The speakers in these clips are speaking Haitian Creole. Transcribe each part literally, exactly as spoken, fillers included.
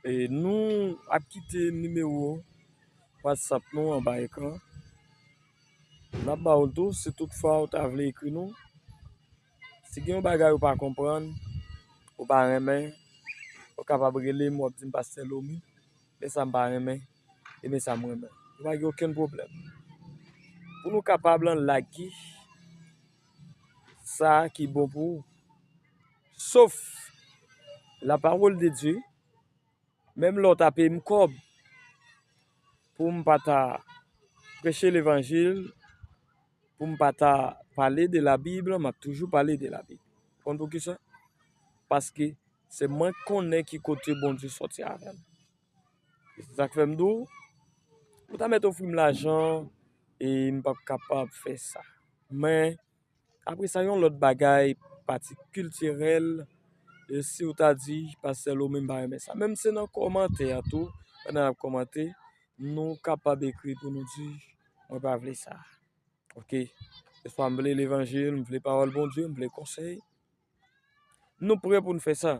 E nou ap kite nimewo WhatsApp nou anba ekran. N ap ba w l tou, si toutfwa ou ta vle ekri nou. Si gen yon bagay ou pa konprann, ou pa renmen, ou kapab rele m, w ap di m, Pastè Lomy, men sa m pa renmen, e men sa m renmen. Ou pa gen okenn pwoblèm. Pou nou kapab lan lage sa ki bon pou ou. Sof la parole de Dieu, menm lè w ta peye m kòb pou m pa ta preche levanjil, pou m pa ta pale de la Bible, m ap toujou pale de la Bible. Ou konn poukisa? Paske se mwen k konnen ki kote Bondye sòti avè m. E se sa k fè m di w, ou ta mèt ofri m lajan e m p ap kapab fè sa. Men, apre sa, yon lòt bagay, pati kiltirèl, e si w ta di, Pastè Lomy, m pa renmen sa. Menm se nan kòmantè a tou, pandan n ap kòmante, nou kapab ekri pou nou di, mwen pa vle sa. Oke? Se swa m vle levanjil, m vle pawòl Bondye, m vle konsèy. Nou prè pou n fè sa.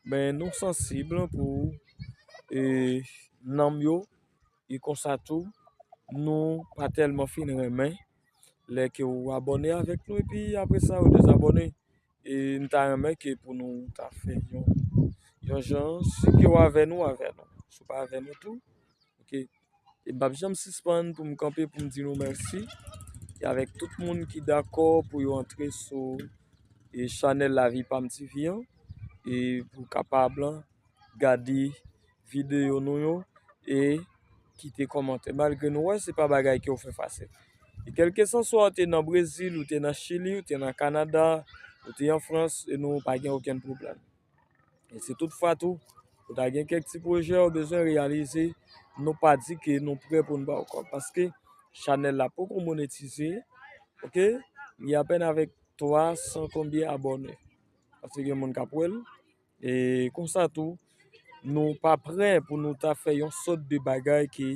Men nou sansib pou e, nanm yo, e konsa tou, nou pa tèlman fin renmen lè ke w abòne avèk nou, epi apre sa, ou dezabòne. E m ta renmen ke pou nou ta fè yon, yon jan, si ke w avè nou, avè nou. Si w pa avè nou tou, oke. E m p ap janm sispann pou m kanpe pou m di nou mèsi. E avèk tout moun ki dakò pou yo antre sou e chanèl Lavi Pa M TV an, e pou kapab lan gade videyo nou yo e kite kòmantè. Malgre nou wè se pa bagay ke w fè fasil. E kèlkeswa w te nan Brezil, ou te nan Chili, ou te nan Kanada, ou te an Frans, e nou pa gen okenn pwoblèm. E si toutfwa tou, ou ta gen kèk ti pwojè ou bezwen reyalize, nou pa di ke nou prè pou n ba w kòb. Paske chanèl la poko monetize, oke? Li apèn avèk twa san konbyen abòne. Paske gen moun k ap wè l. E konsa tou, nou pa prè pou nou ta fè yon sòt de bagay ke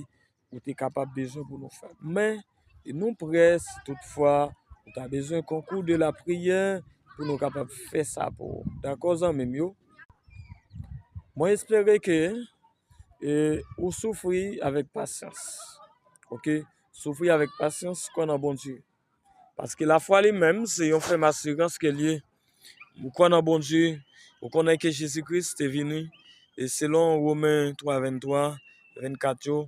ou te kapab bezwen pou nou fè. Men, nou prè si toutfwa ou ta bezwen konkou de lapriyè pou nou kapab fè sa pou ou. Dakò, zanmi m yo? Mwen espere ke e, ou soufri avèk pasyans. Oke? Soufri avèk pasyans, kwè nan Bondye. Paske lafwa li menm, se yon fèm asirans ke l ye. Ou kwè nan Bondye, ou konnen ke Jezi Kris te vini, e selon Women twa vennntwa, vennkat yo,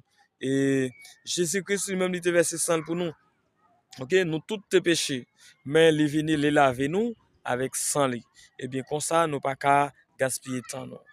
e Jezi Kris li menm li te vèse san l pou nou. Oke, nou tout te peche, men li vini, li lave nou avèk san li. Ebyen, konsa, nou pa ka gaspiye tan nou.